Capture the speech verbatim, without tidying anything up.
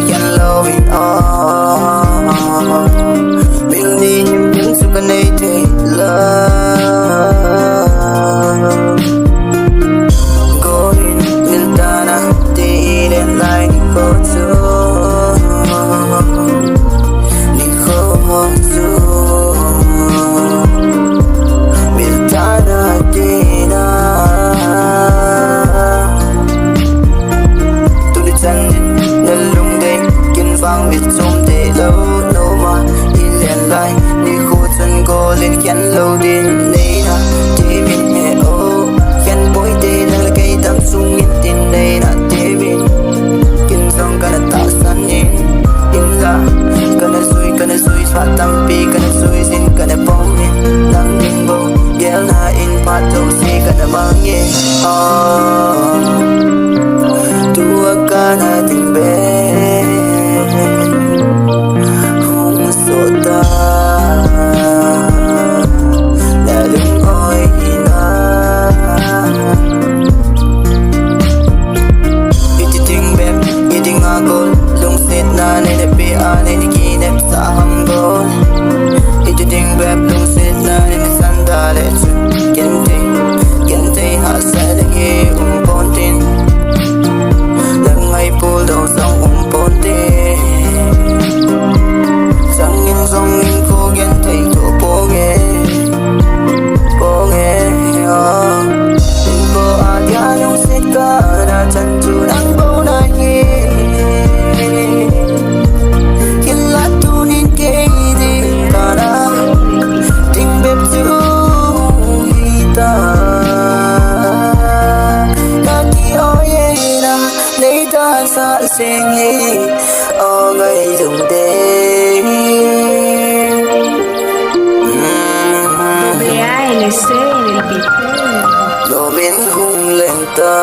Khen louvin, oh, min ni him him chu kanei thei lou. Golin min tana ti len lai nikho chu, nikho chu min tana tina. Tuni chan in nalung dei, kin vang mit chom te lou, noma i len lai nikho chun golin khen lou din neina, ti min he o, khen poi te nang le kei tam sung in tin neina, ti min kin jong kana tahsan in, in la kana jui, kana jui, phat tampi kana jui jin kana pom in, nang ding bou gelna in phat jouse kana mang in. Ah, tua kana ding be hung sota, na lung oi ina. Iti ding bep, iti nga gol, lungsetna nei na pe a, nei na kinep sa ham gol. Iti ding bep, lungsetna nei na sanda le chun, kente, kente ha sa le he um pon tin. Lang ngai pul dong sang um pon tin. Sang in song in ko gen thei to pong e, pong e, oh. Ko a dia lungset kana chan chu nang bou nahi. Kila tunin kei ding kana ding bep chu hita. Na ki o ye na nei ta sa sing hi o ngai lung de. Doble A L C, el Pipe. Lo min hung leng ta.